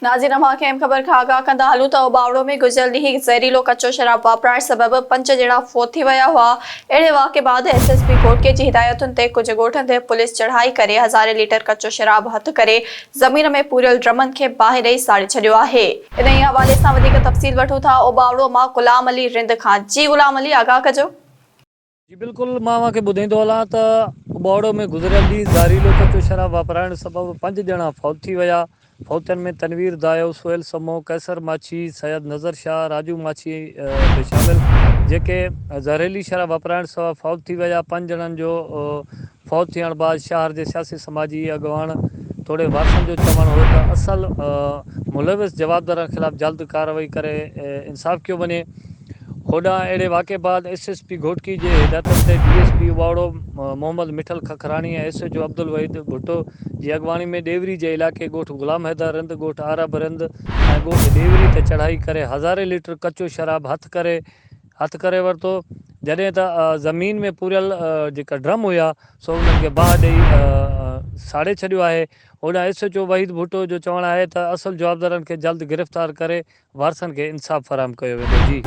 ناظرين اوهان کي اهم خبر کان آگاهه ڪندا هلون ته اوٻاوڙو ۾ گذريل ڏينهن زهريلو ڪچو شراب واپرائڻ سبب پنج ڄڻا فوت ٿي ويا هئا اهڙي واقعي بعد ايس ايس پي گهوٽڪي جي هدايتن تي ڪجهه ڳوٺن تي پوليس چڙهائي ڪري هزارين ليٽر ڪچو شراب هٿ ڪري زمين ۾ پوريل ڊرمن کي باهه ڏئي ساڙي ڇڏيو آهي. انهي حوالي سان وڌيڪ تفصيل وٺون ٿا اوٻاوڙو مان غلام علي رند کان جي غلام علي آگاهه ڪجو. جي بلڪل مان اوهان کي ٻڌائيندو هلان ته اٻاوڙو ۾ گذريل ڏينهن زهريلو ڪچو شراب واپرائڻ سبب پنج ڄڻا فوت ٿي ويا، فوتين ۾ تنوير دايو، سهيل سمو، قيصر ماڇي، سيد نظر شاهه، راجو ماڇي به شامل جيڪي زهريلي شراب واپرائڻ سبب فوت ٿي ويا، پنج ڄڻن جو فوت ٿيڻ بعد شهر جي سياسي سماجي اڳواڻ توڙي وارثن جو چوڻ هو ته اصل ملوث جوابدارن خلاف جلد ڪارروائي ڪري انصاف ڪيو وڃي. هوڏانهن اهڙي واقعي بعد ايس ايس پي گهوٽڪي جي هدايتن تي D S P Ubauro Muhammad Mithal Kakhrani ۽ S H O Abdul Wahid Bhutto جي اڳواڻي ۾ ڏيوري جي علائقي ڳوٺ غلام حيدر رند، ڳوٺ عارب رند ۽ ڳوٺ ڏيوري تي چڙهائي ڪري هزارين ليٽر ڪچو شراب هٿ ڪري هٿ ڪري ورتو جڏهن ته زمين ۾ پوريل جيڪا ڊرم هيا سو انهن کي باهه ڏئي ساڙي ڇڏيو آهي هوڏانهن S H O Waheed Bhutto جو چوڻ آهي ته اصل جوابدارن کي جلد گرفتار ڪري وارثن کي انصاف فراهم ڪيو ويندو جي.